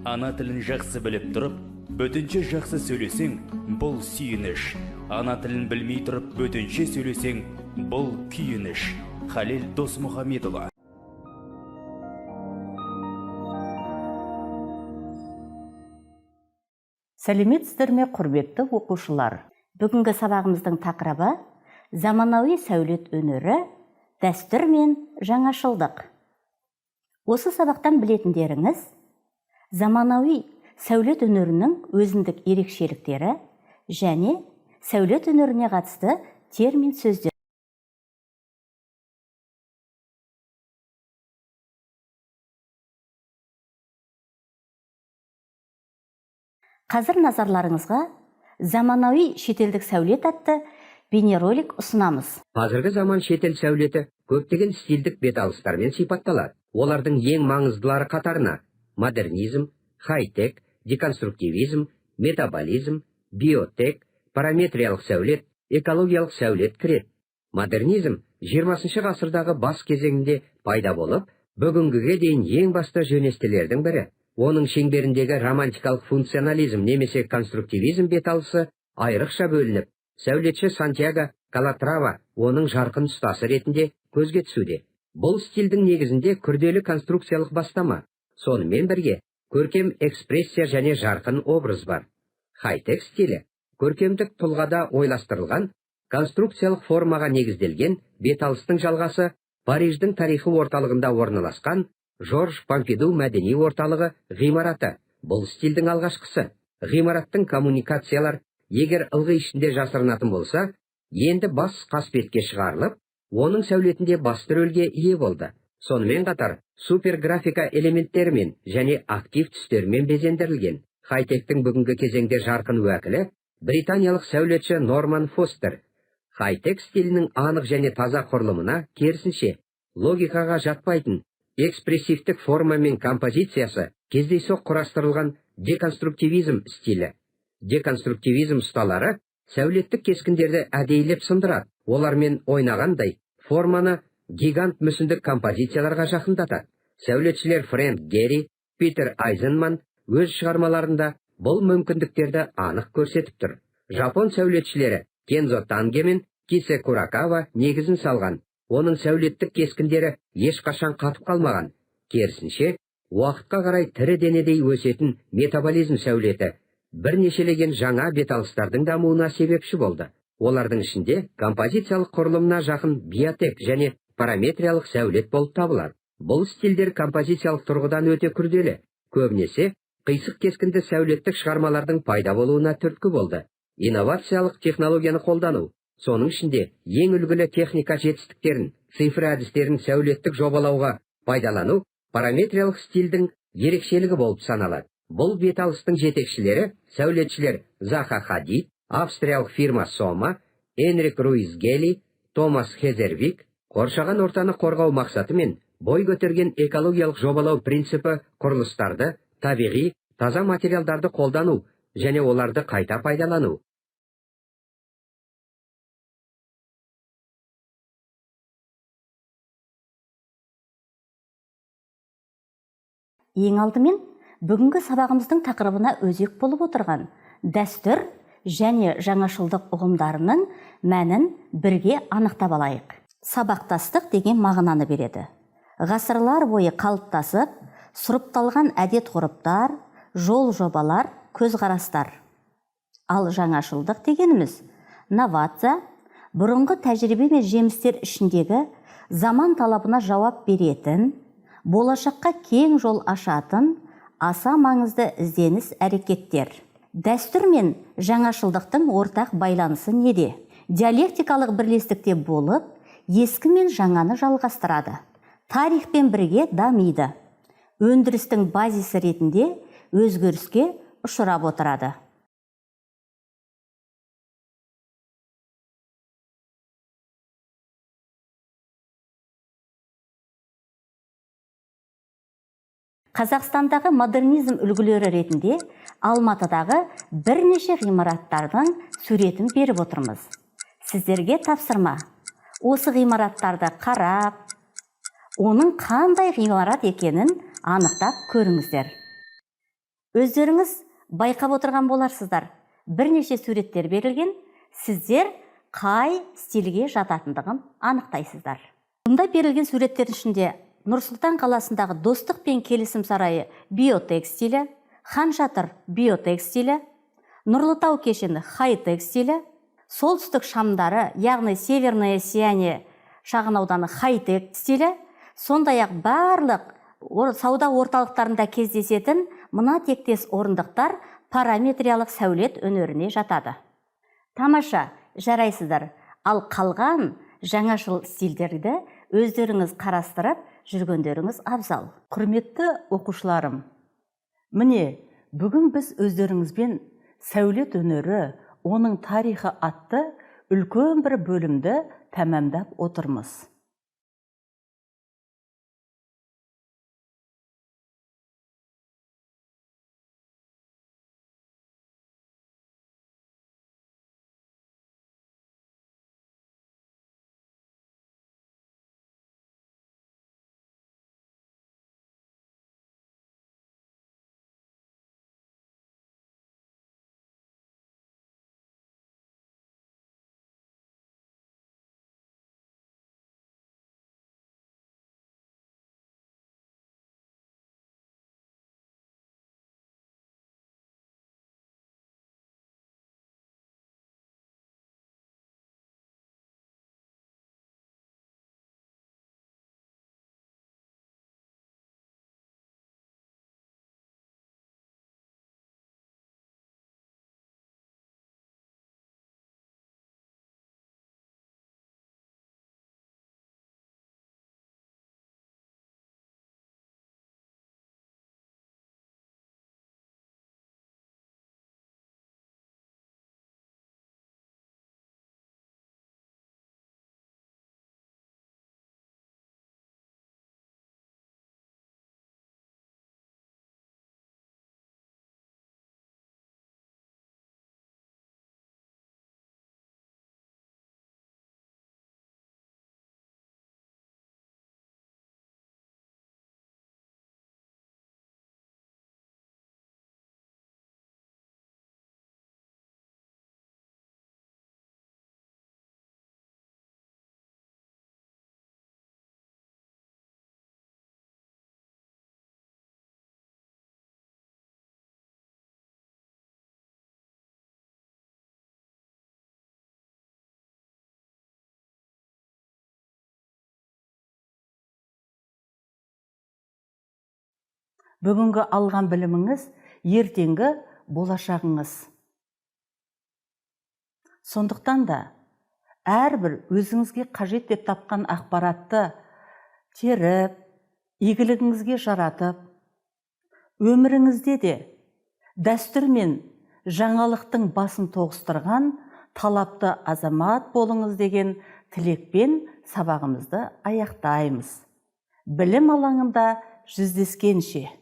Ана тілін жақсы біліп тұрып, бөтенше жақсы сөйлесең, бұл сүйініш. Ана тілін білмей тұрып, бөтенше сөйлесең, бұл күйініш. Халел Досмұхамедұлы. Сәлеметсіздер ме, құрметті оқушылар? Бүгінгі сабағымыздың тақырыбы заманауи сәулет өнері, дәстүр мен жаңашылдық. Осы сабақтан білетіндеріңіз: заманауи сәулет өнерінің өзіндік ерекшеліктері және сәулет өнеріне қатысты термин сөздер. Қазір назарларыңызға «Заманауи шетелдік сәулет» атты бейнеролик ұсынамыз. Қазіргі заман шетел сәулеті көптеген стильдік беталыстармен сипатталады. Олардың ең маңыздылары қатарына модернизм, хай-тек, деконструктивизм, метаболизм, биотек, параметриялық сәулет, экологиялық сәулет кіреді. Модернизм 20 ғасырдағы бас кезеңінде пайда болып, бүгінгіге дейін ең басты жөнестелердің бірі. Оның шеңберіндегі романтикалық функционализм немесе конструктивизм беталысы айрықша бөлініп, сәулетші Сантьяго Калатрава оның жарқын ұстасы ретінде көзге түсуде. Бұл стильдің негізінде күрделі конструкциялық бастама, сонымен бірге көркем экспрессия және жарқын образ бар. Хай-тек стилі көркемдік тұлғада ойластырылған конструкциялық формаға негізделген беталыстың жалғасы. Париждің тарихи орталығында орналасқан Жорж Помпиду мәдени орталығы ғимараты бұл стильдің алғашқысы. Ғимараттың коммуникациялар егер ылғи ішінде жасырынатын болса, енді бас қасбетке шығарылып, оның сәулетінде басты рөлге ие болды. Сонымен қатар суперграфика элементтерімен және актив түстермен безендірілген. Хай-тектің бүгінгі кезеңде жарқын уәкілі британиялық сәулетші Норман Фостер. Хай-тек стилінің анық және таза құрылымына, керісінше, логикаға жатпайтын экспрессивтік форма мен композициясы кездейсоқ құрастырылған деконструктивизм стилі. Деконструктивизм ұсталары сәулеттік кескіндерді әдейілеп сындырады, олармен ойнағандай форманы гигант мүсіндік композицияларға жақындатады. Сәулетшілер Фрэнк Гери, Питер Айзенман өз шығармаларында бұл мүмкіндіктерді анық көрсетіп тұр. Жапон сәулетшілері Кензо Танге мен Кисе Куракава негізін салған. Оның сәулеттік кескіндері ешқашан қатып қалмаған. Керісінше, уақытқа қарай тірі денедей өсетін метаболизм сәулеті бірнешелеген жаңа беталыстардың дамуына себепші болды. Олардың ішінде композициялық құрылымына жақын биотек және параметриялық сәулет болып табылады. Бұл стильдер композициялық тұрғыдан өте күрделі, көбінесе қисық кескінді сәулеттік шығармалардың пайда болуына түрткі болды. Инновациялық технологияны қолдану, соның ішінде ең үлгілі техника жетістіктерін, цифр әдістерін сәулеттік жобалауға пайдалану параметриялық стильдің ерекшелігі болып саналады. Бұл беталыстың жетекшілері сәулетшілер Заха Хадид, австриялық фирма Сома, Энрик Руиз Гели, Томас Хезервик. Қоршаған ортаны қорғау мақсатымен бой көтерген экологиялық жобалау принципі құрылыстарды табиғи таза материалдарды қолдану және оларды қайта пайдалану. Ең алдымен бүгінгі сабағымыздың тақырыбына өзек болып отырған дәстүр және жаңашылдық ұғымдарының мәнін бірге анықтап алайық. Сабақтастық деген мағынаны береді. Ғасырлар бойы қалыптасып, сұрыпталған әдет ғұрыптар, жол жобалар, көзқарастар. Ал жаңашылдық дегеніміз новация, бұрынғы тәжірибе мен жемістер ішіндегі заман талабына жауап беретін, болашаққа кең жол ашатын аса маңызды ізденіс әрекеттер. Дәстүр мен жаңашылдықтың ортақ байланысы неде? Диалектикалық бірлестікте болып, ескі мен жаңаны жалғастырады. Тарихпен бірге дамиды. Өндірістің базисі ретінде өзгеріске ұшырап отырады. Қазақстандағы модернизм үлгілері ретінде Алматыдағы бірнеше ғимараттардың суретін беріп отырмыз. Сіздерге тапсырма: осы ғимараттарды қарап, оның қандай ғимарат екенін анықтап көріңіздер. Өздеріңіз байқап отырған боларсыздар, бірнеше суреттер берілген, сіздер қай стильге жататындығын анықтайсыздар. Бұнда берілген суреттердің ішінде Нұр-Сұлтан қаласындағы Достық пен келісім сарайы биотек стилі, Хан Шатыр биотек стилі, Нұрлы Тау кешені хай-тек стилі, солтүстік шамдары, яғни Северное сияние шағын ауданы хай-тек стилі, сондай-ақ барлық сауда орталықтарында кездесетін мына тектес орындықтар параметриялық сәулет өнеріне жатады. Тамаша, жарайсыздар. Ал қалған жаңашыл стильдерді өздеріңіз қарастырып жүргендеріңіз абзал. Құрметті оқушыларым, міне, бүгін біз өздеріңізбен сәулет өнері, оның тарихы атты үлкен бір бөлімді тәмамдап отырмыз. Бүгінгі алған біліміңіз ертеңгі болашағыңыз. Сондықтан да әрбір өзіңізге қажет деп тапқан ақпаратты теріп, игілігіңізге жаратып, өміріңізде де дәстүр мен жаңалықтың басын тоғыстырған талапты азамат болыңыз деген тілекпен сабағымызды аяқтаймыз. Білім алаңында жүздескенше.